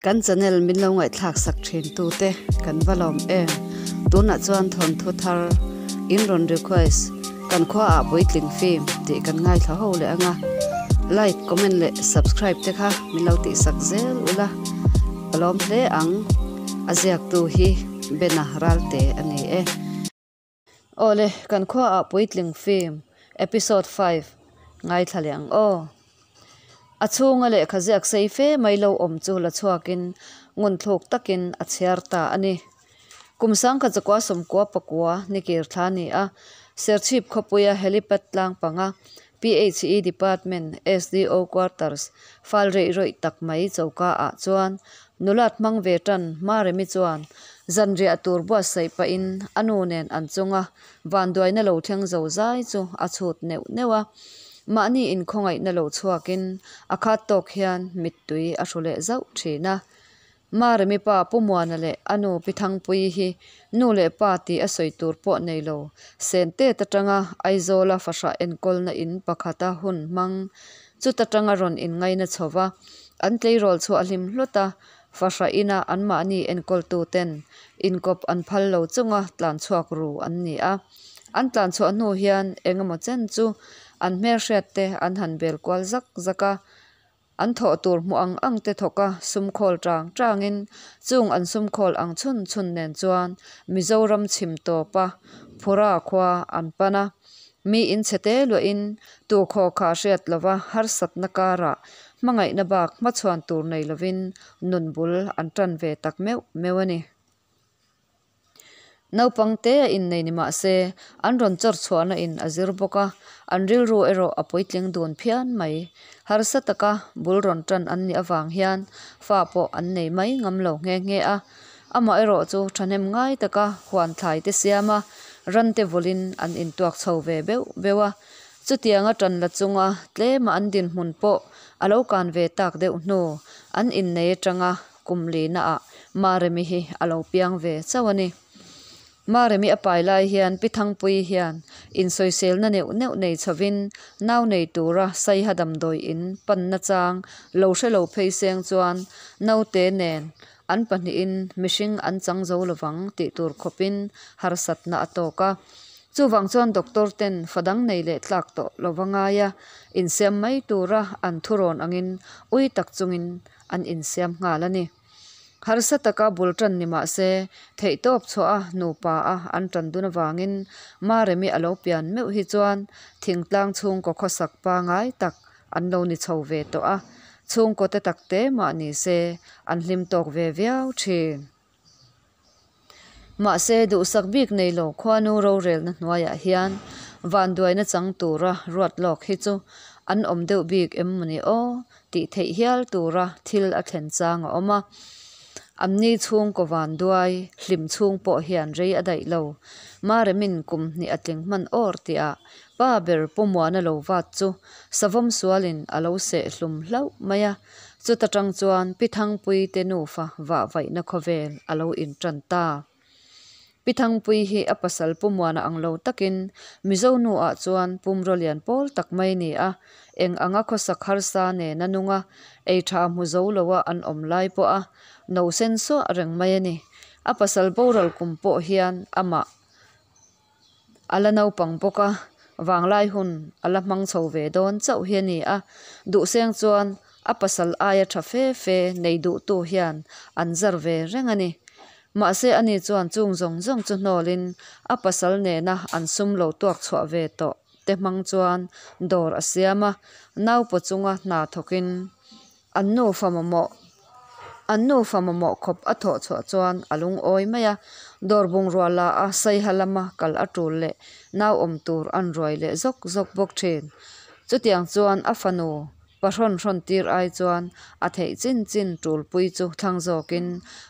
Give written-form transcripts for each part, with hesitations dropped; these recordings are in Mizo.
Kan channel min lo ngaihthlak sak thin tu te kan va lawm em. Tunah chuan thawnthu thar in rawn request kan khua ah puitling film tih kan ngaithla ho leh anga. Like, comment leh subscribe te kha min lo tih sak zel ula ka lawm hle ang. A ziaktu hi Bena Ralte a ni e. Awle, kan khua ah puitling film episode 5 ngaithla leh ang aw. A chhunga lehkha ziak sei fe mai lo awm chu la chhuakin ngun thluk takin a chhiar ta a ni. Kum sangkhat zakua sawmkua pakua ni kir thla a ni a, Serchhip khawpuia helipad tlang panga PHE Department SDO Quarters fal reih rawih tak mai choka ah chuan nulat hmang ve tan Maremi chuan zanriah tur buatsaih pahin a nu nen an chunga vanduaina lo thleng zo zai chu a chhut neuh neuh a. Mahni inkhawngaihna lo chhuakin a khat tawk hian mittui a hru leh zauh thin a. Maremi pa Pu Muana leh a nu Pi Thangpuii hi nu leh pa tih a sawi tur pawh nei lo, Sentet atanga Aizawla fahrah enkawlna in pakhata hun hmang chuta tanga rawn inngaina chho va, an tleirawl chhuah hlim hlawt a, fahrah ina anmahni enkawltuten inkawp an phal lo chunga tlan chhuak ru an ni a. An tlan chhuah hnu hian eng emaw chen chu an hmelhriat te an han bel kual zak zak a, an thawh tur hmuh ang ang te thawk a sum khawl tang tangin chung an sum khawl ang chhun chhun nen chuan Mizoram chhim tawp a Phura khua an pan a. Mi in chhe te luahin tu khaw kha hriat lova harsatna karah hmangaihna bak hmachhuan tur nei lovin nun bul an tan ve tak meuh meuh a ni. Naupang te a innei ni mah se, an rawn chawr chhuahna in a zir bawk a, an rilru erawh a puitling dun phian mai. Harsa taka bul rawn tan an nih avang hian fa pawh an nei mai ngam lo nghe nghe a. Amaherawh chu thahnem ngai taka huan thlai te siam a, ran te vawlhin an intuak chho ve beuh beuh a. Chutianga tan la chunga tlema an dinhmun pawh a lo kan ve tak deuh hnu an innei atanga Kum lina ah Maremi hi a lo piang ve chauh a ni. Maremi a pai lai hian Pi Thangpuii hian insawiselna neuh neuh nei chhovin nau nei tura Saiha damdawi in panna chang lo hre lo phei seng chuan naute nen an pahnihin mihring an chang zo lovang tih tur khawpin harsatna a tawk a. Chuvang chuan doctor ten fa dang nei leh tlak tawh lova ngaia insiam mai tura an thurawn angin ui tak chungin an insiam nghal a ni. Harsa taka bul tan ni mah se, theihtawp chhuah a nupa a an tan dun avangin Maremi a lo pian meuh hi chuan thingtlang chhungkaw khawsak pangai tak an lo ni chho ve tawh a, chhungkaw te tak te mah ni se an hlim tawk ve viau thin. Mahse, duhsak bik nei lo khuanu rorelna hnuaiah hian vanduaina chang tura ruat lawk hi chu an awm deuh bik em mawni aw tih theih hial tura thil a thlen chang a awm a. Amni chhungkaw vanduai hlim chhung pawh hian rei a daih lo. Maremin kum hnih a tling hman awr tihah pa ber Pu Muana lo vat chu savawm sualin a lo seh hlum hlauh mai a. Chuta tang chuan Pi Thangpui te nufa vah vaihna khawvel a lo intan ta. Pi Thangpui hi a pasal Pu Muana ang lo takin Mizo nu ah chuan pumraw lian pawl tak mai ni a, eng anga khawsak harsa nena nunga ei tha hmu zo loa an awm lai pawh a no sen suah reng mai a ni. A pasal boral kum pawh hian amah A la naupang bawk a, vanglai hun a la hmang chho ve dawn chauh hi a ni a, duhseng chuan a pasal aia tha fe fe nei duhtu hian an zar ve reng a ni. Mahse ani chuan chung zawng zawng chu hnawlin a pasal nena an sum lo tuak chhuah ve tawh te hmang chuan dawr a siam a, naupaw chunga hna thawkin An nufa mamawh An nufa mamawh khawp a thawh chhuah chuan a lungawi mai a, dawr bungrua la a saiha lama kal a tul leh nau awm tur an ruai leh zawk zawk bawk thin. Chutiang chuan a fanu pahrawn hrawn tir ai chuan a theih chin chin tulpui chu thlang zawkin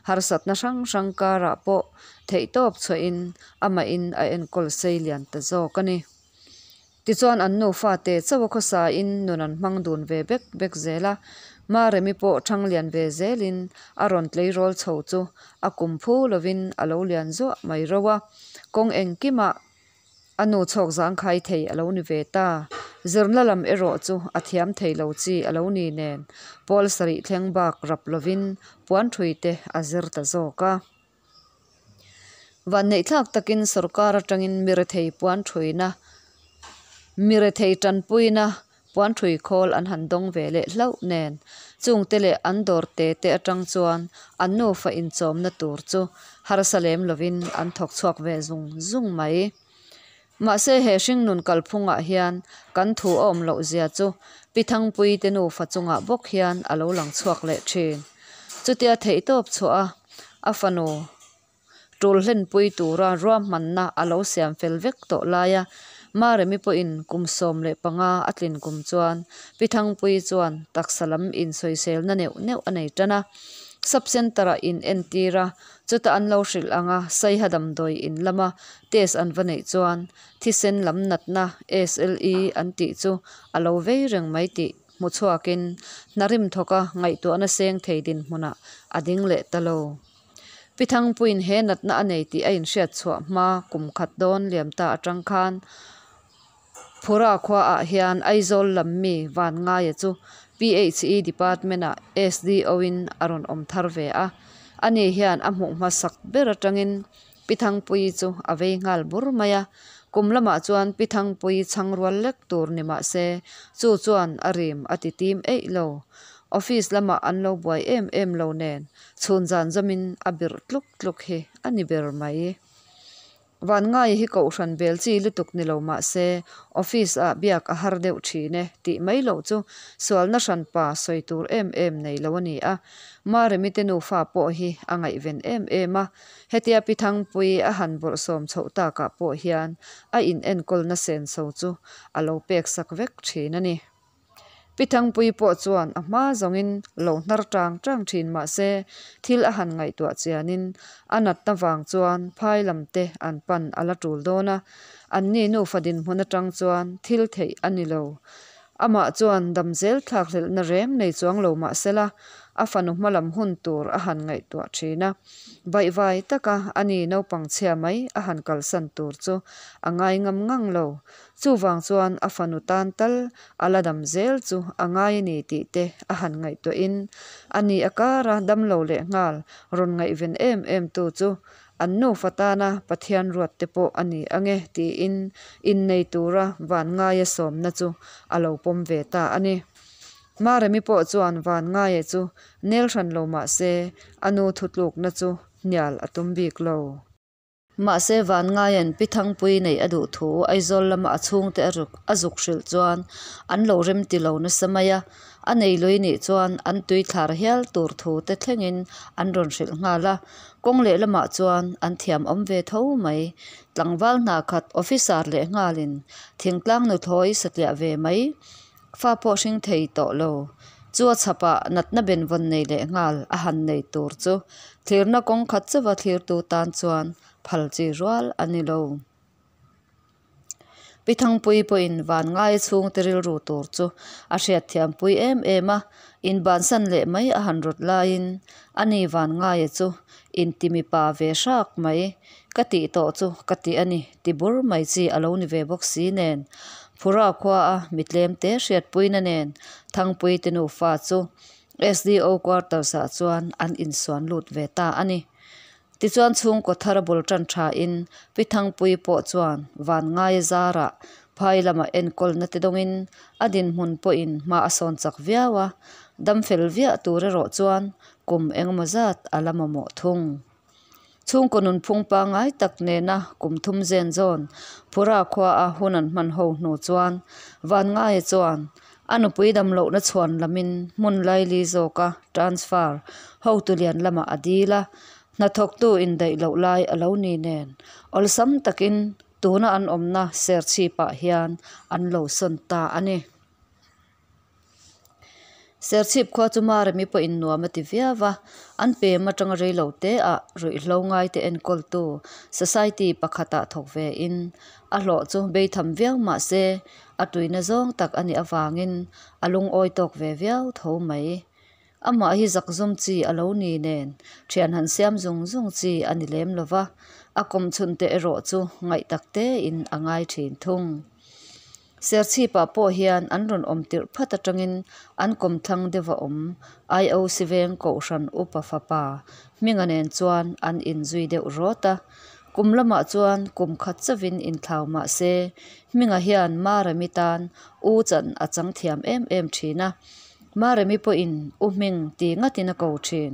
harsatna hrang hrang karah pawh theihtawp chhuahin amahin a enkawl sei lian ta zawk a ni. Tichuan an nu fate chauh a khawsa in nun an hmang dun ve bek bek zel a, Maremi pawh thang lian ve zel in a rawn tleirawl chho chu a kum phu lovin a lo lian zuah mai reuh a, kawng engkimah A nu chhawk zangkhai thei a lo ni ve ta. Zirna lam erawh chu a thiam thei lo chi a lo ni nen, pawl sarih thleng bak rap lovin puan ṭhui te a zir ta zawk a. Vanneihthlak takin sorkar atangin mirethei puan ṭhuina, mirethei tanpuina puan ṭhui khawl an han dawng ve leh hlauh nen, chungte leh an dawr te te atang chuan an nufa inchawmna tur chu harsa lem lovin an thawk chhuak ve zung zung mai. Mahse he hringnun kalphungah hian kan thu a awm loh zia chu Pi Thangpuii te nufa chungah bawk hian a lo lang chhuak leh thin. Chutia theihtawp chhuah a, a fanu tul hlenpui tura ruahmanna a lo siam fel vek tawh laia Maremi pawhin kum 15 a tlin kum chuan Pi Thangpuii chuan taksa lam insawiselna neuh neuh a nei tan a. Sub Centre-ah in entir a, chuta an lo hrilh ang a, Saiha damdawi in lama test an va neih chuan thisen lam natna SLE an tih chu a lo vei reng mai tih hmu chhuakin hna rim thawka ngaihtuahna seng thei dinhmunah a ding leh ta lo. Pi Thangpuiin he natna a nei tih a inhriat chhuah hma kum khat dawn liam ta atang khan Phura khuaah hian Aizawl lam mi Vanngaia chu PHE Department-ah SDO-in a rawn awm thar ve a. Ani hian a hmuh hmasak ber atangin Pi Thangpuii chu a vei nghal bur mai a. Kum lamah chuan Pi Thangpuii chhang rual lek tur ni mah se chu chuan a rim a ti tim eih lo. Office lamah an lo buai em em lo nen chhun zan zawmin a birh tluk tluk hi a ni ber mai. Vanngai hi kohhran bel chi lutuk ni lo mah se office ah biak a har deuh thin e tih mai loh chu sualna hranpa sawi tur em em nei lo a ni a. Maremi te nufa pawh hi a ngaihven em em a, hetia Pi Thangpuii a han bawrhsawm chhoh takah pawh hian a inenkawlna senso chu a lo pek sak vek thin a ni. Pi Thangpuii pawh chuan a hma zawngin lo hnar tang tang thin mah se thil a han ngaihtuah chianin a natna vang chuan phai lam te an pan a la tul dawn a, anni nufa dinhmun atang chuan thil theih a ni lo. Amah chuan dam zel thlakhlelhna reng nei chuang lo mah sela a fanu hmalam hun tur a han ngaihtuah thin a. Baihvai taka ani naupang chhia mai a han kalsan tur chu a ngai ngam ngang lo. Chuvang chuan a fanu tan tal a la dam zel chu a ngai a ni tih te a han ngaihtuahin a ni a kara damlo leh nghal rawn ngaihven em em tu chu an nufa tana Pathian ruat te pawh a ni ange tiin innei tura van ngaia sawmna chu a lo pawm ve ta a ni. Maremi pawh chuan van ngaia chu nel hran lo mah se a nu thutlukna chu hnial a tum bik lo. Mahse Vanngaia'n Pi Thangpui neih a duh thu Aizawl lama a chhungte a ruk a zuk hrilh chuan an lo rem ti lo nasa mai a, a nei lui nih chuan an tui thlar hial tur thu te thlengin an rawn hrilh nghal a, kawng leh lamah chuan an thiam awm ve tho mai. Tlangval hna khat officer leh nghalin thingtlang nuthlawi satliah ve mai Fa pawh hring thei tawh lo. Chu a chhapah natna benvawn nei leh nghal a han nei tur chu thlirna kawng khat chauha thlirtu tan chuan phal chi rual a ni lo. Pi Thangpuii pawhin van ngaia chhungte rilru tur chu a hriatthiampui em em a, inbansan leh mai a han rawt laiin ani van ngaia chu inti mipa ve hrak mai ka tih tawh chu ka ti a ni ti bur mai chi a lo ni ve bawk si nen Phura khua a mi tlemte hriatpuina nen Thangpui te nufa chu SDO quarters ah chuan an insuan lut ve ta a ni. Tichuan chhungkaw thar a bul tan tha in Pi Thangpui pawh chuan van ngaia zarah phai lamah enkawlna te dawngin a dinhmun pawhin hma a sawn chak viau a, dam fel viah tur erawh chuan kum engemaw zat a la mamawh thung. Chhungkaw nunphung pangngai tak nena kum thum zen zawn Phura khua a hun an hman ho hnu chuan Vanngaia chuan a nupui dam lohna chhuan lamin hmun laili zawka transfer hotu lian lamah a dil a, hnathawktu indaih loh lai a lo ni nen awlsam takin tuna an awmna Serchhipah hian an lo sawn ta a ni. Serchhip khua chu Maremi pawhin nuam a ti viau a, an pem atanga rei lo te ah ruihhlo ngaite enkawltu society pakhatah thawk ve in a hlawh chu beitham viau mah se a tuina zawng tak a nih avangin a lungawi tawk ve viau tho mai. Amah hi zakzum chi a lo ni nen thian han siam zung zung chi a ni lem lo va, A kawm chhunte erawh chu ngaih tak tein a ngai thin thung. Serchhipah pawh hian an rawn awm tirh phat atangin an kawmthlang deuha awm IOC veng Kohhran Upa fapa Hminga nen chuan an inzui deuh rawt a. Kum lamah chuan kum khat chauhin inthlau mah se Hminga hian Maremi tan U chan a chang thiam em em thin a. Maremi pawhin U Hming ti ngatin a ko thin.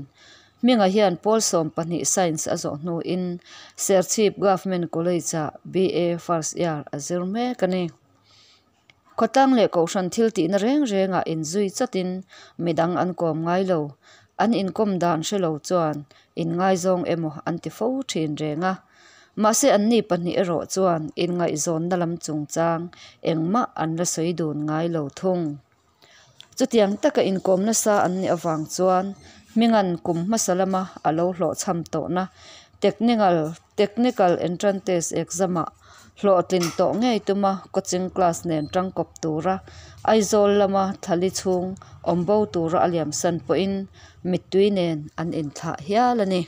Hminga hian pawl 12 Science a zawh hnuin Serchhip Government College-ah BA First Year a zir mek a ni. Khawtlang leh Kohhran thil tihna reng rengah inzui chatin midang an kawm ngai lo. An inkawm dan hre lo chuan inngaizawng emaw an ti fo thin reng a. Mahse anni pahnih erawh chuan inngaihzawnna lam chungchang engmah an la sawi dun ngai lo thung. Chutiang taka inkawm nasa an nih avang chuan Hminga'n kum hmasa lama a lo hlawhchham tawhna Technical Technical Entrantest Exam-ah hlawhtlin tawh ngei tuma coaching class nen tangkawp tura Aizawl lama thlali chhung awm bo tura a liamsan pawhin mittui nen an inthlah hial a ni.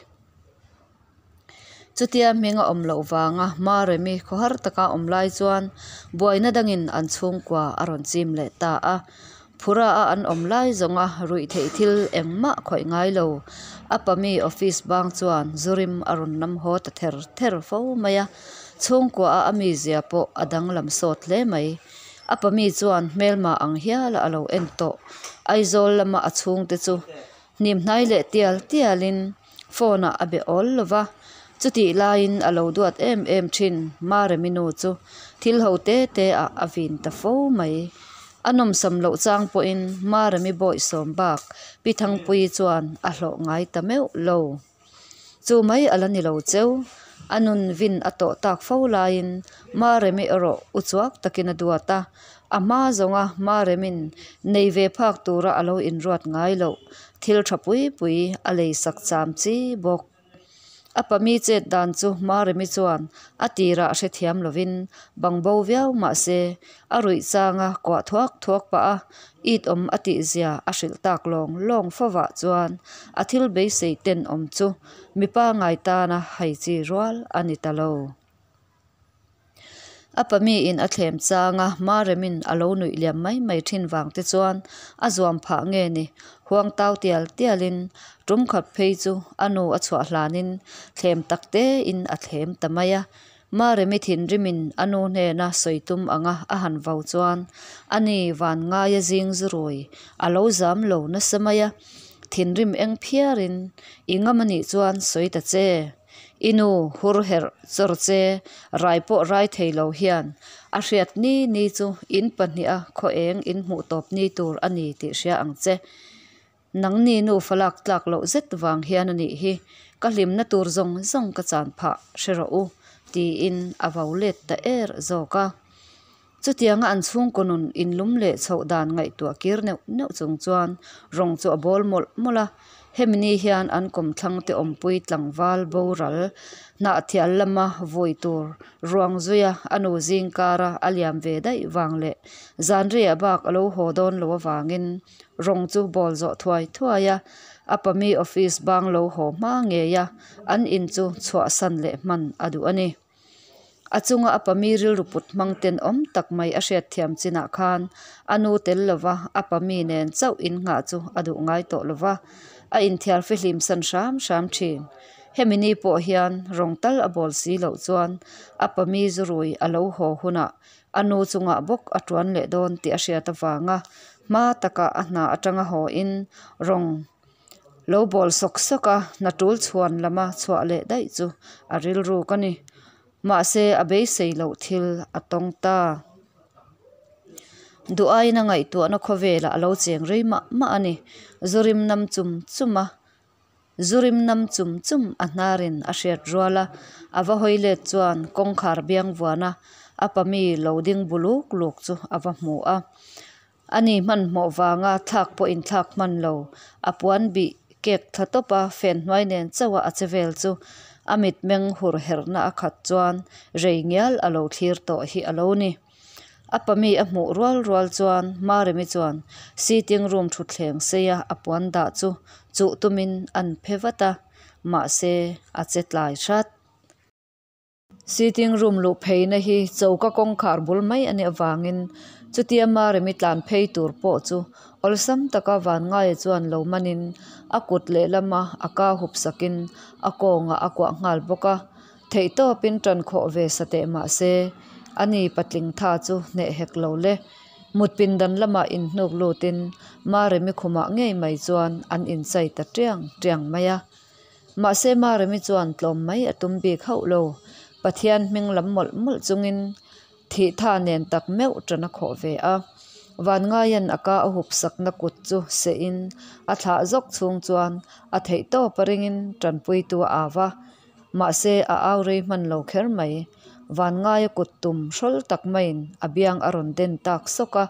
Chutia hming a awm loh vanga Maremi khawhar taka awm lai chuan buaina dangin an chhungkua a rawn chim leh ta a. Phura a an awm lai zawnga ruih theih thil engmah khawih ngai lo. A pami office bang chuan Zurim a rawn nam haw ta ther ther fo mai a. Chhungkua a a mizia pawh a danglam sawt hle mai. A pami chuan hmelma ang hiala a lo en tawh. Aizawl lama a chhungte chu Hnimhnai leh tial tialin phone ah a be awl lo va, chutih laiin a lo duat em em thin Maremi nu chu thil ho te te ah a vin ta fo mai. A nawmsam loh chang pawhin Maremi bawihsawm bak Pi Thangpuii chuan a hlawh ngai ta meuh lo. Chu mai a la ni lo cheu. A nun vin a tawh tak fo laiin Maremi erawh u chuak takin a duat a. A hma zawnga Maremin nei ve phak tura a lo inruat ngai loh thil tha pui pui a lei sak cham chi bawk. A pami chet dan chu Maremi chuan a tirah hrethiam lovin bangbo viau mah se a ruih changa kuah thuak thuak pah a, it awm a tih zia a hrilh tak lawng lawng fovah chuan a thil beisei tenawm chu mipa ngai tana hai chi rual a ni ta lo. A pamiin a thlem changa Maremin a lo nuih liam mai mai thin vang te chuan a zuam phah nge ni, huang tau tial tialin tum khat phei chu a nu a chhuah hlanin thlem tak tein a thlem ta mai a. Maremi thinrimin a nu hnena sawi tum anga a han vau chuan a ni van ngaia zing zu rui a lo zam lo nasa mai a, thinrim eng phiarin i ngam a nih chuan sawi ta che. I nu hur herh chawr che rai pawh rai thei lo hian a hriat ni ni chu in pahniha khaw eng in hmuh tawp ni tur a ni tih hria ang che. Nangni nufa lak tlak loh zet vang hian a nih hi, ka hlimna tur zawng zawng ka chan phah hre rawh u, tiin a vo let ta er zawk a. Chutianga an chhungkaw nun inlum leh chhoh dan ngaihtuah kir neuh neuh chung chuan rawng chu a bawl mawlh mawlh a. Hemi ni hian an kawmthlang te awmpui tlangval boral hnahthial lama vui tur ruang zuia a nu zingkara a liam ve daih vang leh zanriah bak a lo haw dawn lo avangin Rawng chu bawl zawh thuai thuai a, a pami office bang lo haw hma ngei a, an in chu chhuahsan leh hman a duh a ni. A chunga a pami rilru put hmang tenawm tak mai a hriatthiam chinah khan a nu tel lova a pami nen chauh in nghah chu a duh ngai tawh lova, a inthiar fihlim san hram hram thin. Hemi ni pawh hian rawng tal a bawl si loh chuan a pami zurui a lo haw hunah A nu chungah bawk a tuan leh dawn tih a hriat avanga hma taka a hna atanga haw in rawng lo bawl sawk sawk a, hna tul chhuan lama chhuah leh daih chu a rilruk a ni. Mahse a beisei loh thil a tawng ta. Duh aiin a ngaihtuahna khawvelah a lo cheng rei mah mah a ni. Zurim nam chum chum a. Zurim nam chum chum a hnarin a hriat rual a, a va hawi let chuan kawngkhar biang vuana a pami lo ding bu luk luk chu a va hmu a. A ni hmanhmawh vanga thlak pawh inthlak hman lo, a puan bih kek thla tawp a fen hnuai nen chauh a a che vel chu a mitmeng hur herhna a khat chuan rei ngial a lo thlir tawh hi a lo ni. A pami a hmuh rual rual chuan Maremi chuan sitting room thutthleng seia a puan dah chu chuh tumin an phe vat a, mahse a che tlai hrat. Sitting room luh pheina hi choka kawngkhar bul mai a nih avangin chutia Maremi tlan phei tur pawh chu awlsam taka Vanngaia chuan lo manin a kut lehlama a ka hup sakin a kawngah a kuah nghal bawk a. Theihtawpin tan khawh ve sa teh mah se ani patling tha chu hneh hek lo le. Mut pindan lamah inhnuk lutin Maremi khumah ngei mai chuan an inchai ta tiang tiang mai a. Mahse Maremi chuan tlawm mai a tum bik hauh lo. Pathian hming lam mawlh mawlh chungin thih tha nen tak meuh tan a khawh ve a. Vanngaian a ka a hup sakna kut chu sehin a thlah zawk chhung chuan a theih tawp a ringin tanpuitu a au va. Mahse a au rei hman lo kher mai. Vanngaia kut tum hrawl tak maiin a biang a rawn den tak sawk a,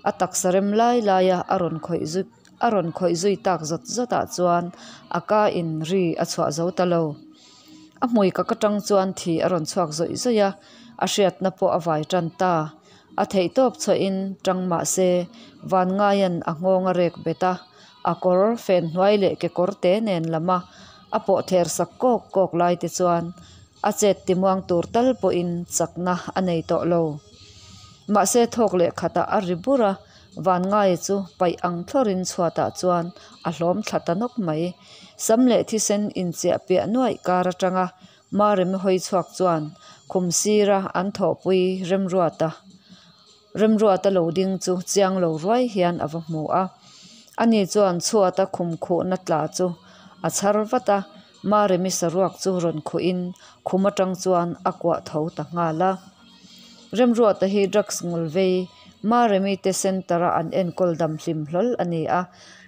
a taksa rem lai laia a rawn khawih zui a rawn khawih zui tak zawt zawtah chuan a ka in ri a chhuah zo ta lo. A hmui ka ka tang chuan thi a rawn chhuak zawih zawih a, a hriatna pawh a vai tan ta. A theihtawp chhuahin tang mah se Vanngaia'n a nghawng a rek bet a, a kawr fen hnuai leh kekawr te nen lama a pawh thler sak kawk kawk lai te chuan a chet timuang tur tal pawhin chakna a nei tawh lo. Mahse thawk leh khatah a ri bur a, Vanngaia chu paih ang thlawrin chhuatah chuan a hlawm thla ta nawk mai. Sam leh thisen inchiah piah nuaih kar atanga Maremi hawi chhuak chuan khum sira an thawhpui Remruata Remruata lo ding chu chiang lo ruai hian a va hmu a. Ani chuan chhuata khum khuhna tla chu a chhar vat a, Maremi saruak chu rawn khuhin khum atang chuan a kuah tho ta nghal a. Remruata hi drugs ngul vei Maremi te centre a an enkawl dam hlim hlawl a ni a,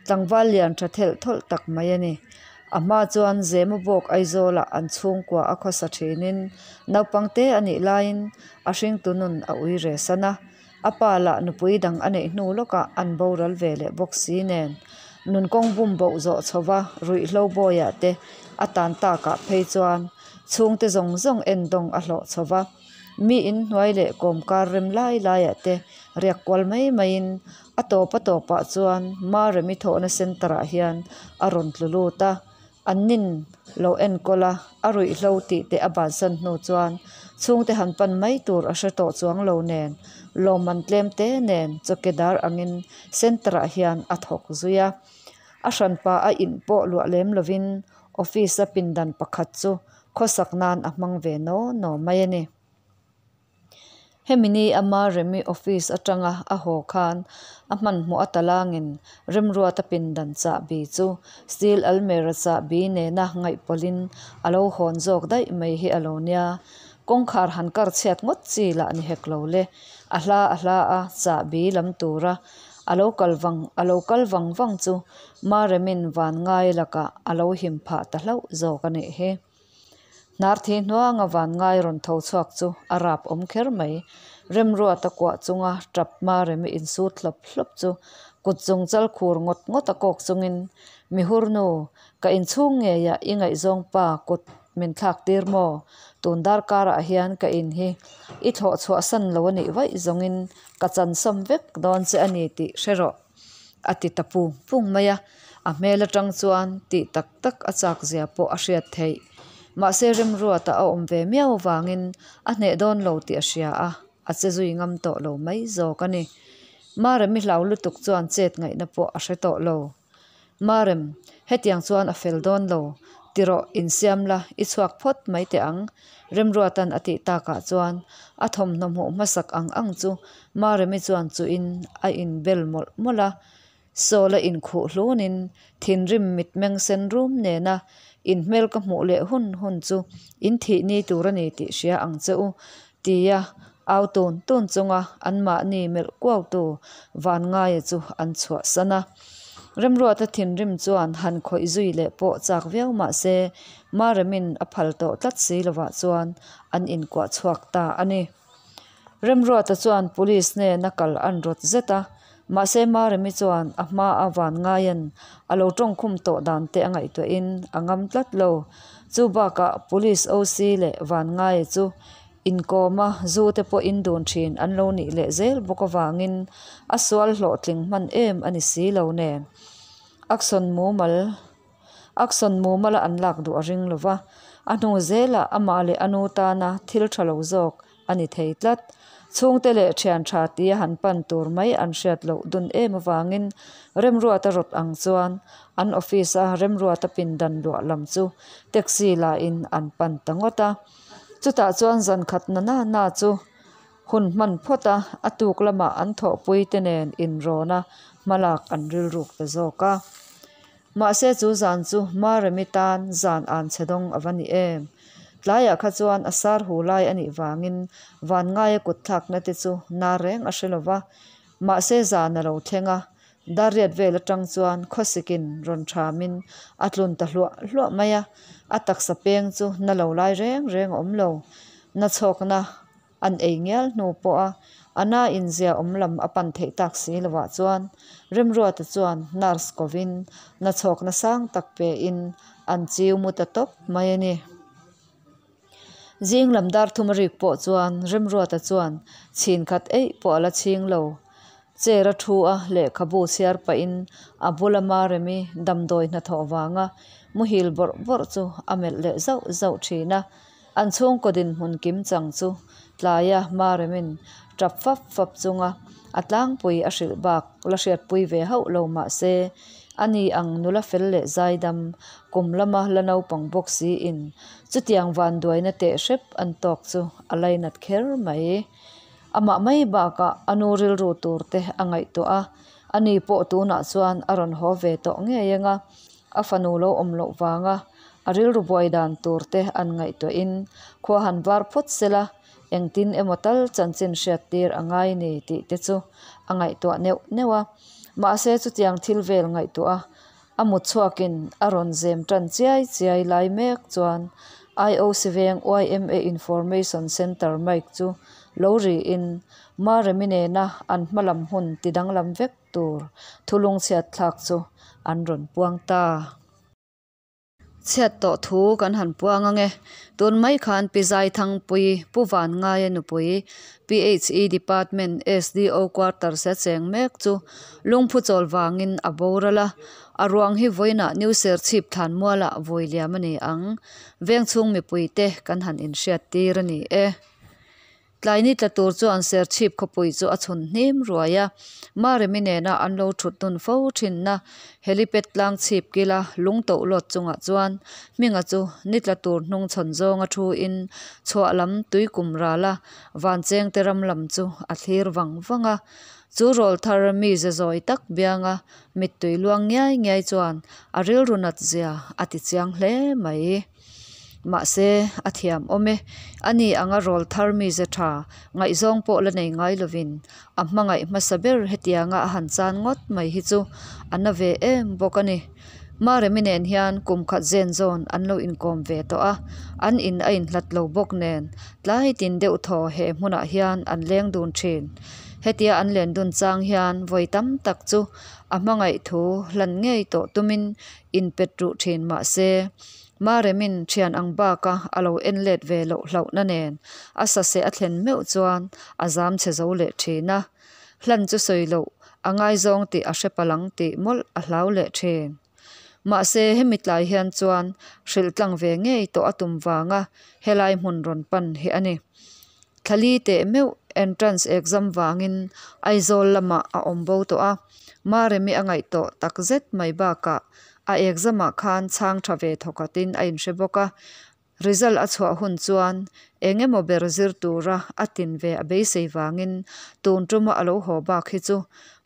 tlangval lian tha thelh thawlh tak mai a ni. A hma chuan Zemabawk Aizawlah an chhungkua a khawsa thinin naupang te a nih laiin a hringtu nun a ui re san a, a pa lah nupui dang a neih hnu lawkah an boral ve leh bawk si nen nun kawng bum boh zawh chhova ruihhlo bawiah te a tan takah phei chuan chhungte zawng zawng endawng a hlawh chhova. Mi in hnuai leh kawmkar rem lai laiah te riak kual mai maiin a tawp a tawpah chuan Maremi thawhna centre ah hian a rawn tlu lut a, an nin lo enkawl a, a ruihhlo tih te a bansan hnu chuan chhungte han pan mai tur a hre tawh chuang lo nen lawmman tlem te nen chawkedar angin centre ah hian a thawk zui a, a hranpa a in pawh luah lem lovin office a pindan pakhat chu khawsak nan a hmang ve naw naw mai a ni. Hemi ni ama Remi office atanga a haw khan a hmanhmawh a talangin Remruata pindan chahbi chu steel almera chahbi nena ngaihpawlhin a lo hawn zawk daih mai hi a lo nia. Kawngkhar han kar chhiat ngawt chi lah ni hek lo le. A hla a hla a chahbi lam tura a lo kal vang a lo kal vang vang chu Maremin van ngai lakah a lo him phah ta hlauh zawk a nih hi. Hnar thi hnuanga van ngai rawn tho chhuak chu a rap awm kher mai. Remruata kuah chunga tap Maremi insut hlawp hlawp chu kut chung chal khur ngawt ngawt a kawk chungin, Mihur nu, ka inchhung ngeiah i ngaihzawng pa kut min thlak tir maw? Tun darkarah hian ka in hi i thlawh chhuah san lo a nih vaih zawngin ka chansawm vek dawn che a ni tih hre rawh, a ti ta pung pung mai a. A hmel atang chuan tih tak tak a chak zia pawh a hriat theih. Mahse Remruata a awm ve miau avangin a hneh dawn lo tih a hria a, a che zui ngam tawh lo mai zawk a ni. Maremi hlau lutuk chuan chet ngaihna pawh a hre tawh lo. Marem, hetiang chuan a fel dawn lo. Ti rawh, insiam la, i chhuak phawt mai teh ang, Remruata'n a tih takah chuan a thawmhnaw hmuh hmasak ang ang chu Maremi chuan chuhin a inbel mawlh mawlh a. Sawla inkhuh hlunin thinrim mitmeng sen rum nena inhmel ka hmuh leh hun hun chu in thih ni tur a ni tih hria ang che u, tia au tun tun chunga anmahni melh kuautu Vanngaia chu an chhuahsan a. Remruata thinrim chuan han khawih zui leh pawh chak viau mah se Maremin a phal tawh tlat si lovah chuan an inkuah chhuak ta a ni. Remruata chuan police hnena kal an rawt zet a, mahse Maremi chuan a hma a van ngaiin a lo tawngkhum tawh dan te a ngaihtuahin a ngam tlat lo. Chu bakah police OC leh van ngaia chu inkawma zu te pawh in dun thin an lo nih leh zel bawk avangin a sual hlawhtling hman em a ni si lo nen. Action mumal. Action mumala an lak duh a ring lova, a hnu zelah amah leh a nu tana thil tha lo zawk a ni thei tlat. Chhungte leh thian tha tia han pan tur mai an hriat loh dun em avangin Remruata rawt ang chuan an office a Remruata pindan luah lam chu taxi la in an pan ta ngawt a. Chutah chuan zan khat na na na chu hun hman phawt a, a tuk lamah an thawhpui te nen inrawn a hmalak an rilruk ta zawk a. Mahse chu zan chu Maremi tan zan an chhe dawng a va ni em. Tlaiah kha chuan a sar hu lai a nih vangin van ngaia kut thlakna te chu na reng a hre lo va. Mahse zan a lo thleng a, darriat vel atang chuan khawsikin rawn thamin a tlun ta hluah hluah mai a. A taksa peng chu na lo lai reng reng a awm lo. Na chhawkna an ei ngial hnu pawha a na inzia awm lam a pan theih tak si lovah chuan Remruata chuan nurse kovin nachhawkna sang tak pein an chiu mu ta tawp mai a ni. Zing lam dar thum a rik pawh chuan Remruata chuan chhin khat eih pawh a la chhing lo. Chair a thu a, lehkhabu chhiar pahin a bula Maremi damdawi hnathawh vanga muhil bawrh bawrh chu a melh leh zauh zauh thin a. An chhungkaw dinhmun kim chang chu tlaia Maremin tap fap fap chunga a tlangpui a hrilh bak la hriatpui ve hauh lo mah se, ani ang nula fel leh zaidam kum lama la naupang bawk siin chutiang vanduaina teh hrep an tawk chu a lainat kher mai. Amah mai bakah a nu rilru tur te a ngaihtuah a, ani pawh tunah chuan a rawn haw ve tawh ngei ang a, a fanu lo awm loh vanga a rilru buai dan tur te an ngaihtuahin khua han var phawt sela engtin emaw tal chanchin hriat tir a ngai ni tih te chu a ngaihtuah neuh neuh a. Mahse chutiang thil vel ngaihtuah a a mut chhuakin a rawn zem tan chiai chiai lai mek chuan IOC veng yma Information Centre mic chu lo riin Maremi nena an hmalam hun ti danglam vek tur thulung chhiat thlak chu an rawn puang ta. Chhiat tawh thu kan han puang ang e. Tun mai khan Pi Zaithangpui, Pu Vanngaia nupui, PHE Department SDO Quarters a cheng mek chu lungphu chawl vangin a boral a. A ruang hi vawiinah New Serchhip thlanmualah vawi liam a ni ang. Vengchhung mipuite kan han inhriat tir a ni e. Tlai ni tla tur chuan Serchhip khawpui chu a chhun hnim ruai a, Maremi nena an lo thut dun fo thinna helipad tlang chhip kila lung toh lawt chungah chuan Hminga chu ni tla tur hnung chhawn zawnga thu in chhuah lam tui kum ral a, Vanchengte ram lam chu a thlir vang vang a. Chu rawl thar mi ze zawi tak bianga mittui luang ngiai ngiai chuan a rilru nat zia a ti chiang hle mai. Mahse, a thiam awm e. Ani anga rawl thar mize tha, ngaihzawng pawh la nei ngai lovin a hmangaih hmasa ber hetianga a han chan ngawt mai hi chu a na ve em bawk a ni. Maremi nen hian kum khat zen zawn an lo inkawm ve tawh a, an in a inhlat lo bawk nen tlai tin deuh thaw he hmunah hian an leng dun thin. Hetia an len dun chang hian vawi tam tak chu a hmangaih thu hlan ngei tawh tumin inpet ruh thin mahse, Maremin thian ang baka a lo en let ve loh hlauhna nen a saseh a thlen meuh chuan a zam chhe zo leh thin a. Hlan chu sawi loh a ngaizawng tih a hre palang tih mawlh a hlau leh thin. Mahse hemi tlai hian chuan hrilh tlang ve ngei tawh a tum vanga helai hmun rawn pan hi a ni. Thlali teh meuh entrance exam vangin Aizawl lamah a awm bo tawh a, Maremi a ngaih tawh takzet mai bakah a exam ah khan chhang tha ve thawkhatin a inhre bawk a, result a chhuah hun chuan eng emaw ber zir tura a tin ve a beisei vangin tun tuma a lo haw bak hi chu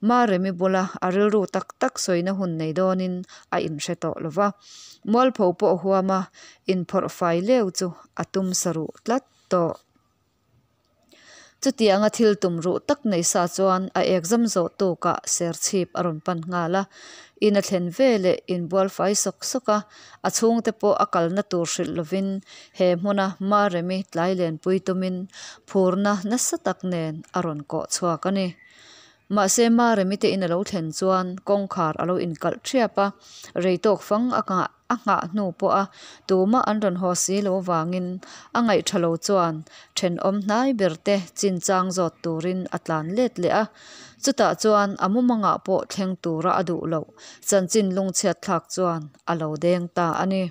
Maremi bula a rilru tak tak sawina hun nei dawnin a inhre tawh lo va, mualpho pawh huama inphawrh fai leu chu a tum sa ruh tlat tawh. Chutianga thil tum ruh tak nei sa chuan a exam zawh tukah Serchhip a rawn pan nghal a. In a thlen ve leh inbual fai sawk sawk a, a chhungte pawh a kalna tur hrilh lovin he hmuna Maremi tlai lenpui tumin phurna nasa tak nen a rawn kawh chhuak a ni. Mahse Maremi te in a lo thlen chuan kawngkhar a lo inkalh thiap a, rei tawk fang a nghah. a nghah hnu pawha tumah an rawn haw si loh avangin a ngaih tha lo chuan thenawm hnai ber te chinchang zawt turin a tlan let leh a. Chutah chuan a mumangah pawh thleng tura a duh loh chanchin lungchhiat thlak chuan a lo deng ta a ni.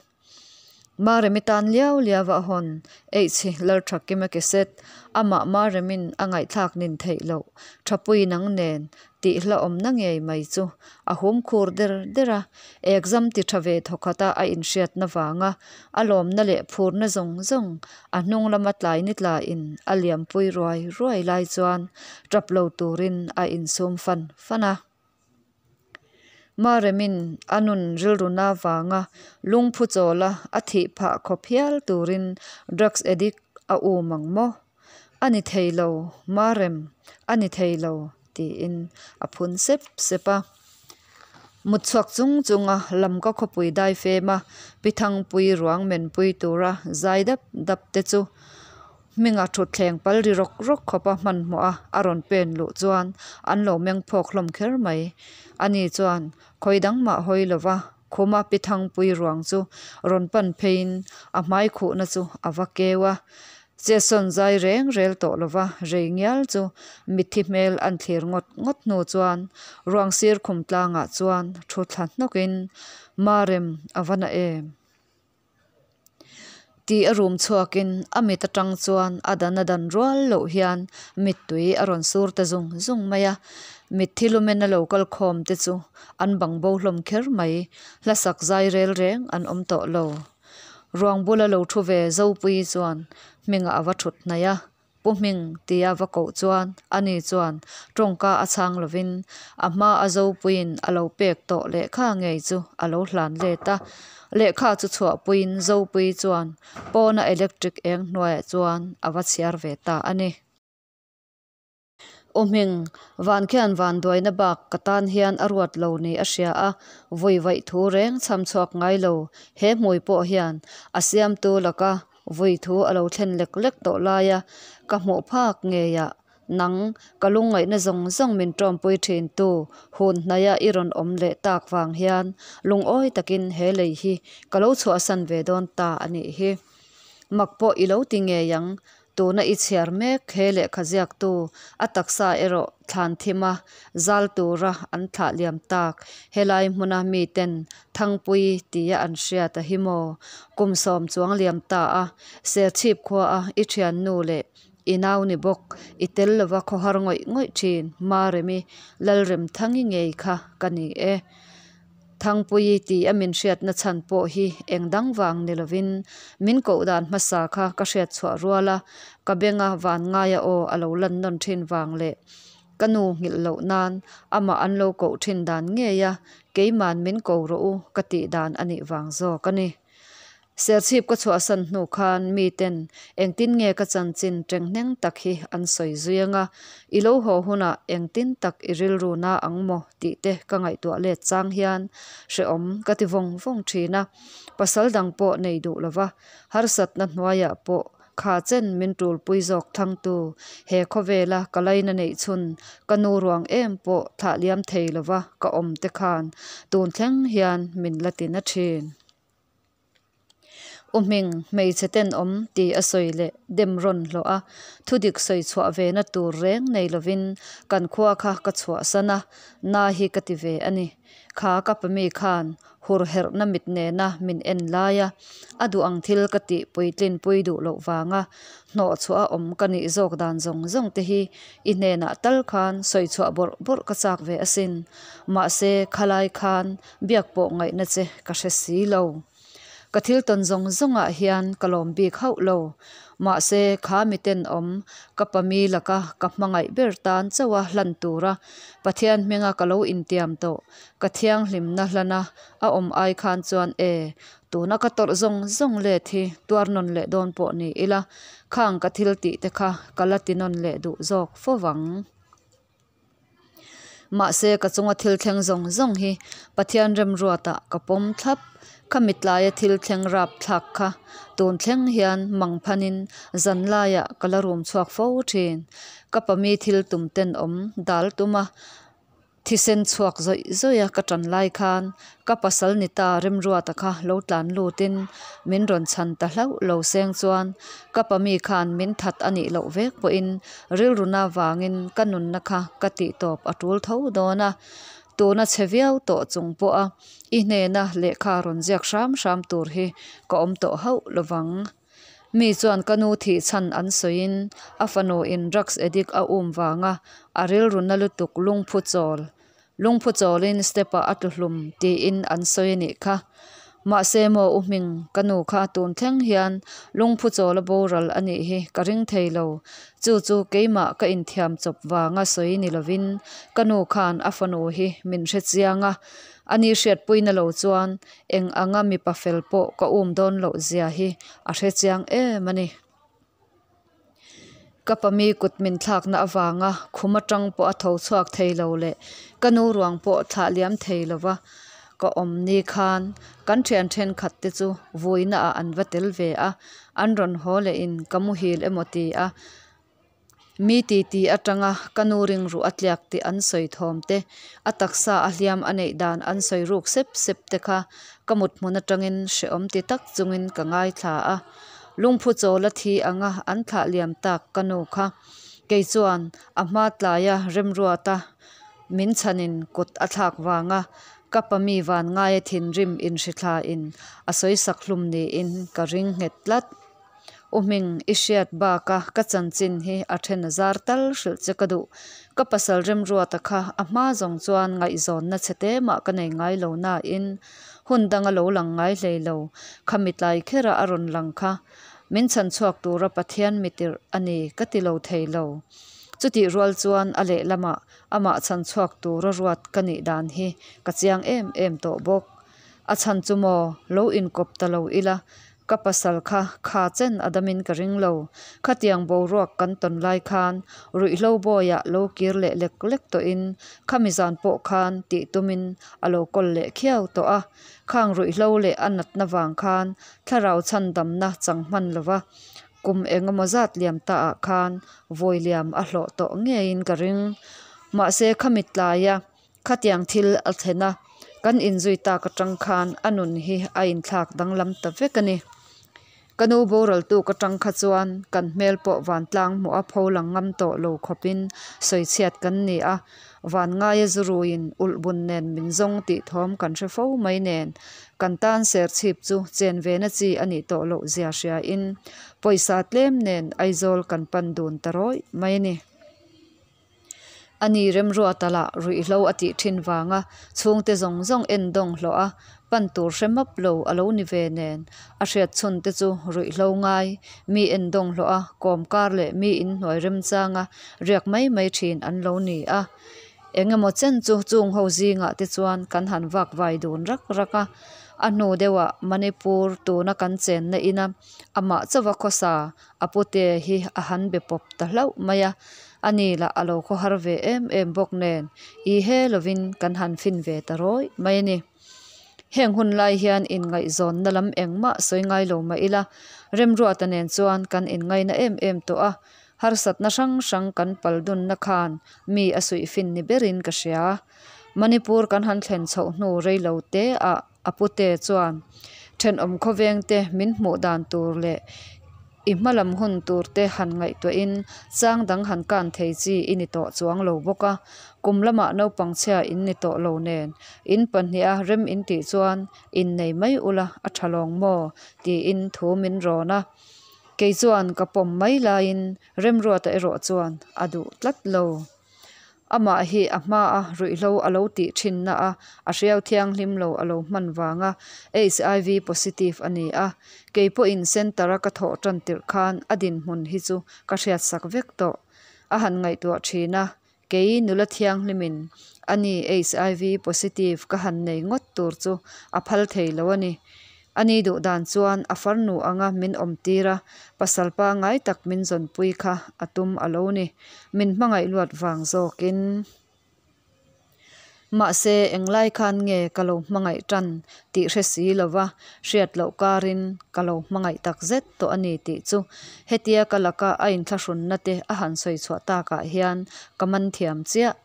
Maremi tan liau liau a hawn H Lalthakima cassette amah Maremin a ngaihthlak nin theih loh Thapui nang nen tih hlauhawmna ngei mai chu a hum khur der der a, exam ti tha ve thawkhat a a inhriatna vanga a lawmna leh phurna zawng zawng a hnung lama tlai ni tlaiin a liampui ruai ruai lai chuan tap lo turin a insum fan fan a. Maremin a nun rilruna vanga lungphu chawla a thih phah khawp hial turin drugs addict a um ang maw? A ni thei lo, Marem, a ni thei lo, tiin a phun sep sep a. Mut chhuak chung chunga Lamka khawpui daifema Pi Thangpui ruang menpui tura zai dap dap te chu Hminga thutthleng pal ri rawk rawk khawpa hmanhmawh a a rawn pen luh chuan an lo meng phawk hlawm kher mai. Ani chuan khawi dang mah hawi lova khuma Pi Thangpui ruang chu rawn pan pheiin a hmai khuhna chu a va keu a. Chetsawn zai reng rel tawh lova rei ngial chu mitthi hmel an thlir ngawt ngawt hnu chuan ruang sir khum tlangah chuan thu thla hnawkin, Marem a va na em? Tih a rum chhuakin a mit atang chuan a dan a dan rual loh hian mittui a rawn sur ta zung zung mai a. Mitthi lumen a lo kal khawm te chu an bang bo hlawm kher mai. Hlasak zai rel reng an awm tawh lo. Ruang bula lo thu ve Zopuii chuan hmingah a va thut hnaih a. Pu Hming tia va koh chuan ani chuan tawngka a chhang lovin a hma a Zopuiin a lo pek tawh lehkha ngei chu a lo hlan let a. Lehkha chu chhuahpuiin Zopuii chuan pawna electric eng hnuaiah chuan a va chhiar ve ta a ni. U Hming, van khian vanduaina bak ka tan hian a ruat lo ni a hria a, vui vaih thu reng chham chhuak ngai lo he hmui pawh hian a siamtu laka vui thu a lo thlen lek lek tawh laia ka hmuh phak ngeiah nang ka lungngaihna zawng zawng min tawmpui thin tu hun hnaia i rawn awm leh tak vang hian lungawi takin he lei hi ka lo chhuahsan ve dawn ta a nih hi. Mak pawh i lo ti ngei ang Tuna i chhiar mek he lehkha ziaktu a taksa erawh thlan thima zal tura an thlah liam tak. Helai hmuna miten Thangpui tia an hriat a hi maw? Kum sawm chuang liam ta a, Serchhip khua a i thiannu leh i nau ni bawk, i tel lova khawhar ngawih ngawih thin Maremi Lalremthangi ngei kha ka ni e. Thangpuii tih a min hriatna chhan pawh hi eng dang vang ni lovin min koh dan hmasa kha ka hriat chhuah rual a, ka benga van ngaia aw a lo lan nawn thin vang leh ka nu nghilh loh nan amah an lo koh thin dan ngei a, keiman min ko rawh u ka tih dan a nih vang zawk a ni. Serchhip ka chhuahsan hnu khan miten engtin nge ka chanchin tenghneng tak hi an sawi zui anga, i lo haw hunah engtin tak i rilru na ang maw tih te ka ngaihtuah let chang hian hrehawm ka ti vawng vawng thin a. Pasal dang pawh nei duh lova, harsatna hnuaiah pawh kha chen min tulpui zawk thangtu he khawvela ka laina neih chhun ka nu ruang em pawh thlah liam thei lova ka awm te khan tun thleng hian min la ti na thin. U Hming, hmeichhe tenawm ti a sawi leh dem rawn hlawh a, thudik sawi chhuah ve na tur reng nei lovin kan khua kha ka chhuahsan a, na hi ka ti ve a ni. Kha ka pami khan hur herhna mit nena min en lai a, a duh ang thil ka tih puitlinpui duh loh vanga hnawh chhuah a awm ka nih zawk dan zawng zawng te hi i hnenah tal khan sawi chhuah bawrh bawrh ka chak ve asin. Mahse, khalai khan biak pawh ngaihna che ka hre si lo. Ka thil tawn zawng zawngah hian ka lawm bik hauh lo. Mahse, kha mi tenawm, ka pami laka ka hmangaih ber tan chauha hlan tura Pathian hminga ka lo intiam tawh, ka thianghlimna hlana a awm ai khan chuan e, tuna ka tawrh zawng zawng let hi tuar nawn leh dawn pawh ni ila, khang ka thil tih te kha ka la ti nawn leh duh zawk fo vang. Mahse ka chunga thil thleng zawng zawng hi Pathian remruatah ka pawm thlap. Kha mitlaia thil thleng rap thlak kha tun thleng hian mang phanin zan laiah ka la rum chhuak fo thin. Ka pami thil tum tenawm dal tum a. Thisen chhuak zawih zawih a ka ṭan lai khan ka pasal ni ta Remruata kha lo tlan lutin min rawn chhan ta hlauh lo seng chuan ka pami khan min that a nih loh vek pawhin rilruna vangin ka nunna kha ka tihtawp a ṭul tho dawn a. Tuna chhe viau tawh chung pawha i hnena lehkha rawn ziak hram hram tur hi ka awm tawh hauh lovang. Mi chuan ka nu thih chhan an sawiin a fanu in drugs addict a um vanga a rilru na lutuk lungphu chawl lungphu chawlin step ah a tlu hlum tiin an sawi a nih kha. Mahse maw u Hming, ka nu kha tun thleng hian lungphu chawl a boral a nih hi ka ring thei lo. Chu chu keimah ka inthiam chawp vanga sawi ni lovin ka nu khan a fanu hi min hre chiang a, a ni hriatpuina lo chuan eng anga mipa fel pawh ka um dawn loh zia hi a hre chiang em a ni. Ka pami kut min thlakna avanga khum atang pawh a tho chhuak thei lo leh ka nu ruang pawh thlah liam thei lova ka awm ni khan kan thian thenkhat te chu vuina ah an va tel ve a, an rawn haw leh in ka muhil emaw ti a. Mi titi atanga ka nu ringruh a tliak tih an sawi thawm te, a taksa a hliam a neih dan an sawi ruk sep sep te kha ka mut hmun atangin hrehawm ti tak chungin ka ngaithla a. Lungphu chawl a thi anga an thlah liam tak ka nu kha kei chuan a hma tlaia remruata min chhanin kut a thlak vanga ka pami van ngaia thinrim inhrithlain a sawisak hlum niin ka ring nghet tlat. U Hming, i hriat baka ka chanchin hi a then a zar tal hrilh che ka duh. Ka pasal Remruata kha a hma zawng chuan ngaihzawnna chhe te mah ka nei ngai lo nain hun dang a lo lang ngai hlei lo. Khami tlai khera a rawn lang kha min chhan chhuak tura Pathian mitirh a ni ka ti lo thei lo. Chutih rual chuan a lehlamah amah chhan chhuak tura ruat ka nih dan hi ka chiang em em tawh bawk. A chhan chu maw, lo inkawp ta lo ila, ka pasal kha kha chen a damin ka ring lo. Khatiang boruak kan tawn lai khan ruihhlo bawiah lo kir leh lek lek tawhin khami zan pawh khan tih tumin a lo kawl leh khiau tawh a. Khang ruihhlo leh a natna vang khan thlarau chhandamna chang hman lova kum engemaw zat liam ta ah khan vawi liam a hlawh tawh ngeiin ka ring. Mahse khami tlaia Khatiang thil a thlen a, kan inzui tak atang khan a nun hi a inthlak danglam ta vek a ni. Ka nu boral tuk atang kha chuan kan hmel pawh vantlang hmuh a pho lang ngam tawh lo khawpin sawichhiat kan ni a, van ngaia zuruiin ulhbun nen min zawng tih thawm kan hre fo mai nen kan tan serchhip chu chen ve na chi a nih tawh loh zia hriain pawisa tlem nen Aizawl kan pan dun ta rawih mai a ni. A ni Remruata lah ruihhlo a tih thin vanga chhungte zawng zawng en dawng hlawh a, pan tur hre map lo a lo ni ve nen. A hriat chhun te chu ruihhlo ngai, mi en dawng hlawh a, kawm kar leh mi inhnuai remchanga riak mai mai thin an lo ni a. Eng emaw chen chu chung ho zingah te chuan kan han vak vai dun rak rak a. A hnu deuhah Manipur tuna kan chenna ina amah chauva khawsa A pute hi a han be pawp ta hlauh mai a, a ni lah a lo khawhar ve em em bawk nen i he lovin kan han fin ve ta rawih mai a ni. Heng hun lai hian inngaihzawnna lam engmah sawi ngai lo mah ila, Remruata nen chuan kan inngaina em em tawh a, harsatna hrang hrang kan pal dunna khan mi a suih fin ni berin ka hria. Manipur kan han thlen chhoh hnu rei lo te ah A pute chuan thenawm khawvengte min hmuh dan tur leh i hmalam hun turte han ngaihtuahin chang dang han kan thei chi i ni tawh chuang lo bawk a. Kum lamah naupang chhia in ni tawh lo nen in pahniha rem in tih chuan innei mai ula a tha lawng maw? tiin thu min rawn a. Kei chuan ka pawm mai laiin Remruata erawh chuan a duh tlat lo. Amah hi a hmaa ruihhlo a lo tih thinna a, a hriau thianghlim lo a lo hman vanga HIV positive a ni a. Kei pawhin centre-a ka thawh tan tirh khan a dinhmun hi chu ka hriatsak vek tawh. A han ngaihtuah thin a, kei nula thianghlimin a ni HIV positive ka han nei ngawt tur chu a phal thei lo a ni. A ni duh dan chuan a farnu anga min awm tir a, pasal pangngai tak min zawnpui kha a tum a lo ni. Min hmangaih luat vang zawkin. Mahse, englai khan nge ka lo hmangaih tan tih hre si lova hriat loh karin ka lo hmangaih takzet tawh a ni tih chu hetia ka laka a inthlahrunna te a han sawi chhuah takah hian ka man thiam chiah.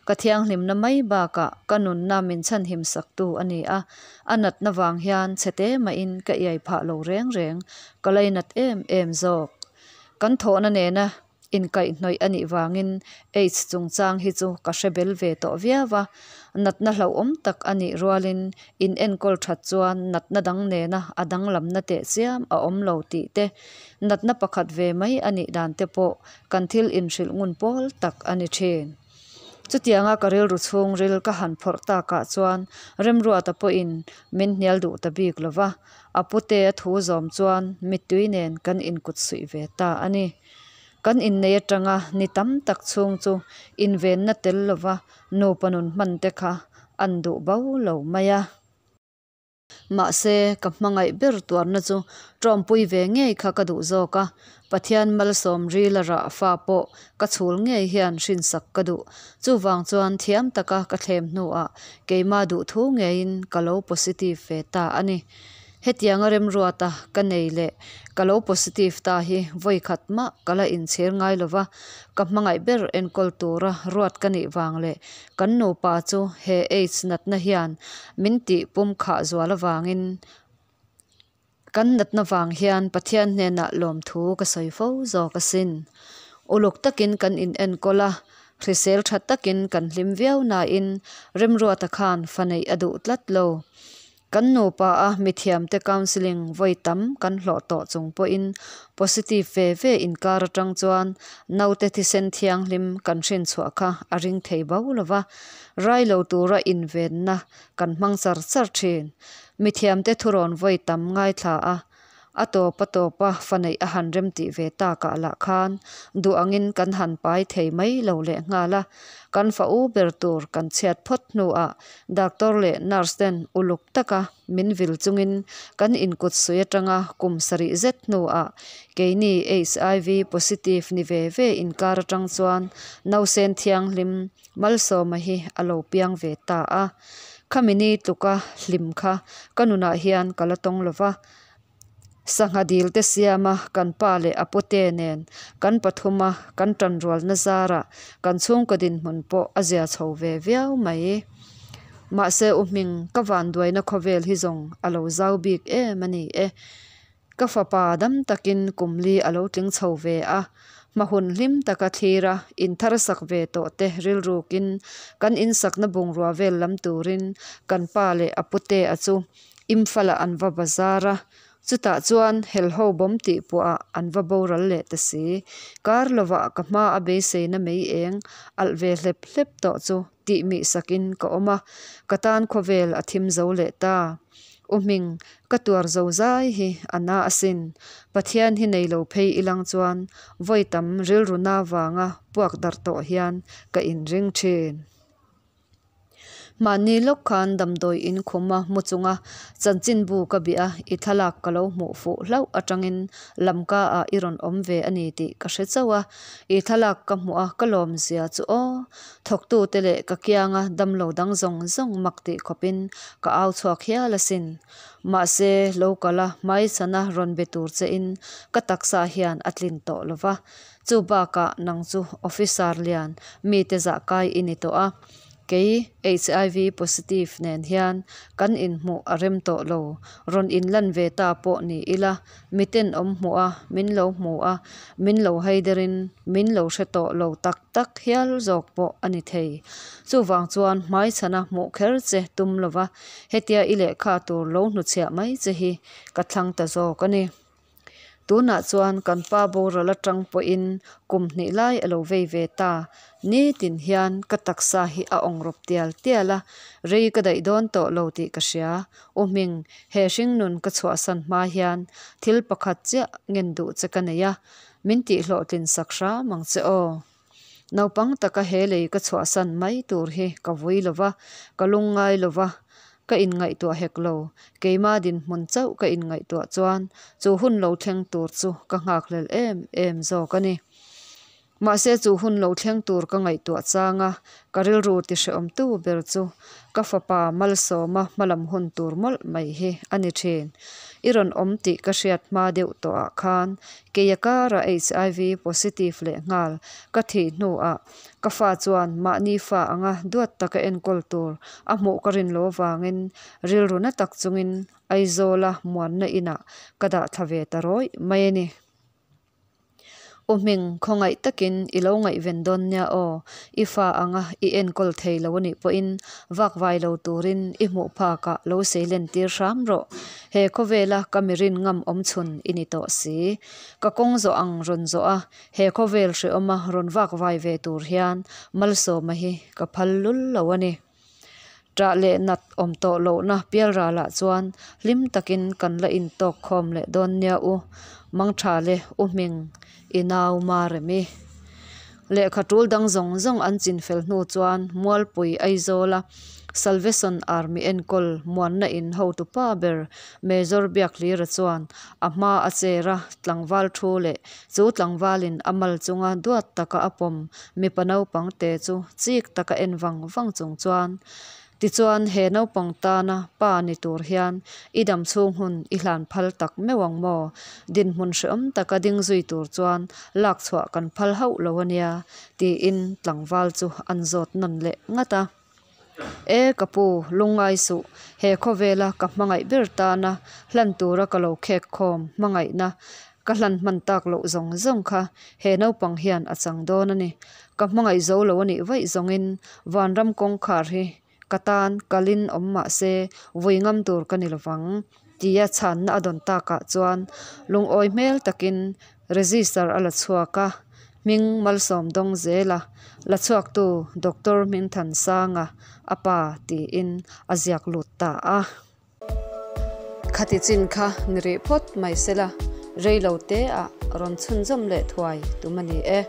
Ka thianghlimna mai bakah ka nunna min chhanhim saktu a ni a, a natna vang hian chhete mahin ka iai phah lo reng reng, ka lainat em em zawk. Kan thawhna nena inkaihhnawih a nih vangin Aids chungchang hi chu ka hre bel ve tawh viau a, natna hlauhawm tak a nih rualin in enkawl that chuan natna dang nena a danglamna tehchiam a awm lo tih te, natna pakhat ve mai a nih dan te pawh kan thil inhrilh ngun pawl tak a ni thin. Chutianga ka rilru chhungril ka han phawrh takah chuan Remruata pawhin min hnial duh ta bik lo va, a pute a thu zawm chuan mittui nen kan inkut suih ve ta a ni. Kan innei atanga ni tam tak chhung chu invenna tel lova nupa nun hman te kha an duh bo lo mai a. Mahse, ka hmangaih ber tuarna chu tawmpui ve ngei kha ka duh zawk a, Pathian malsawm rila rah fa pawh ka chhul ngei hian hrinsak ka duh. Chuvang chuan thiam taka ka thlem hnuah keima duhthu ngeiin ka lo positive ve ta a ni. Hetianga remruata ka nei leh ka lo positive ta hi vawi khat mah ka la inchhir ngai lova, ka hmangaih ber enkawl tura ruat ka nih vang leh kan nupa chu he aids natna hian min tih pum khah zual avangin kan natna vang hian Pathian hnenah lawmthu ka sawi fo zawk asin. Uluk takin kan in enkawl a, hrisel tha takin kan hlim viau nain Remruata khan fa neih a duh tlat lo. Kan nupa a mithiamte counselling vawi tam kan hlawh tawh chung pawhin positive ve ve inkar atang chuan naute thisen thianghlim kan hrinchhuah kha a ring thei bo lova, rai lo tura invenna kan hmang char char thin. Mithiamte thurawn vawi tam ngaithla a, A tawp a tawp a fa neih a han rem tih ve takah lah khan duh angin kan han pai thei mai lo leh nghal a, kan fa u ber tur kan chhiat phawt hnuah doctor leh nurse ten uluk taka min vil chungin kan inkut sui atanga kum sarih zet hnuah keini HIV positive ni ve ve inkar atang chuan nausen thianghlim Malsawma hi a lo piang ve ta a. Khami ni tluka hlim kha ka nunah hian ka la tawng lova. Sangha dil te siama kan pa leh a pute nen kan pathuma kan tanrualna zarah kan chhungkaw dinhmun pawh a zia chho ve viau mai. Mahse u hming ka vanduaina khawvel hi zawng a lo zau bik em a ni e. Ka fapa dam takin kum li a lo tling chho ve a, hma hun hlim taka thlira inthar sak ve tawh te rilrukin kan insakna bungrua vel lam turin kan pa leh a pute a chu Imphal-ah an va bazar a, chutah chuan helho bawm tih puahah an va boral leh ta si. Kar lovah ka hma a beiseina mei eng alh ve hlep hlep tawh chu tih mih sakin ka awm a, ka tan khawvel a thim zo leh ta. U Hming, ka tuar zo zai hi a na asin. Pathian hi nei lo phei ilang chuan vawi tam rilru na vanga puak darh tawh hian ka inring thin. Mahni lawk khan damdawi in khum a mu chunga chanchinbu ka bih a, i thlalak ka lo hmuh fuh hlauh atangin lamka ah i rawn awm ve a ni tih ka hre chauh a, i thlalak ka hmuh a ka lawm zia chu aw. Thawktute leh ka kianga damlo dang zawng zawng mak tih khawpin ka au chhuak hial asin. Mahse, lo kal a hmaichhana rawn be tur che in ka taksa hian a tlin tawh lova, chu bakah nang chu officer lian mite zahkai i ni tawh a. Kei HIV positive nen hian kan inhmuh a rem tawh lo, rawn inlan ve ta pawh ni ila, miten awm hmuh a, min lo hmu a, min lo haiderin min lo hre tawh lo tak tak hial zawk pawh a ni thei. Chuvang chuan hmaichhana hmuh kher che tum lova hetia i lehkha tur lo hnuchhiah mai che hi ka thlang ta zawk a ni. Tunah chuan kan pa boral atang pawhin kum hnih lai a lo vei ve ta. Nitin hian ka taksa hi a awng rawp tial tial a, rei ka daih dawn tawh lo tih ka hria. U Hming, he hringnun ka chhuahsan hma hian thil pakhat chiah ngen duh che ka nei a, min tihhlawhtlin sak hram ang che aw. Naupang taka he lei ka chhuahsan mai tur hi ka vui lo va, ka lungngai lo va, ka inngaihtuah hek lo. Keima dinhmun chauh ka inngaihtuah chuan chu hun lo thleng tur chu ka nghakhlel em em zawk a ni. Mahse chu hun lo thleng tur ka ngaihtuah chang a, ka rilru ti hrehawmtu ber chu ka fapa Malsawma hmalam hun tur mawlh mai hi a ni thin. I rawn awm tih ka hriat hma deuh tawhah khan keia kara HIV positive leh nghal ka thih hnuah ka fa chuan mahni fa anga duat taka enkawl tur a hmuh ka rin lo avangin rilru na tak chungin Aizawla muanna inah ka dah thla ve ta rawih mai a ni. U Hming, khawngaih takin i lo ngaihven dawn nia aw, i fa anga i enkawl thei lo anih pawhin vakvai lo turin i hmuh phakah lo seilen tir hram rawh. He khawvela ka mirin ngam awm chhun i ni tawh si. Ka kawng zawh ang rawn zawh a, he khawvel hrehawma rawn vakvai ve tur hian Malsawma hi ka phal lul lo a ni. Ṭah leh nat awm tawh lohna pialralah chuan hlim takin kan la intawk khawm leh dawn nia u Mangṭha le U Hming i nau Maremi. Lehkha ṭul dang zawng zawng an chin fel hnu chuan Mualpui Aizawla Salvation Army enkawl muanna in hotupa ber Major Biakhlira chuan a hma a chair a tlangval thu leh chu tlangvalin a mal chunga duat taka a pawm Mipa naupang te chu chik taka en vang vang chung chuan, Tichuan he naupang tana pa ni tur hian i dam chhung hun i hlan phal tak meuh ang maw? Dinhmun hrehawm taka ding zui tur chuan lak chhuah kan phal hauh lo a nia, tiin tlangval chu an zawt nawn leh ngat a. E ka pu, lungngai suh, he khawvela ka hmangaih ber tana hlan tura ka lo khek khawm hmangaihna ka hlan hman tak loh zawng zawng kha he naupang hian a chang dawn a ni. Ka hmangaih zo lo a nih vaih zawngin vanram kawngkhar hi ka tan kalin awm mah se vui ngam tur ka ni lovang tia chhanna a dawn takah chuan lungawi hmel takin register a la chhuak a. Hming Malsawm dawng zel a, la chhuaktu Doctor Hmingthansanga a pa tiin a ziak lut ta a. Khati chin kha ni rih phawt mai sela, rei lo te ah rawn chhunzawm leh thuai tum a ni e.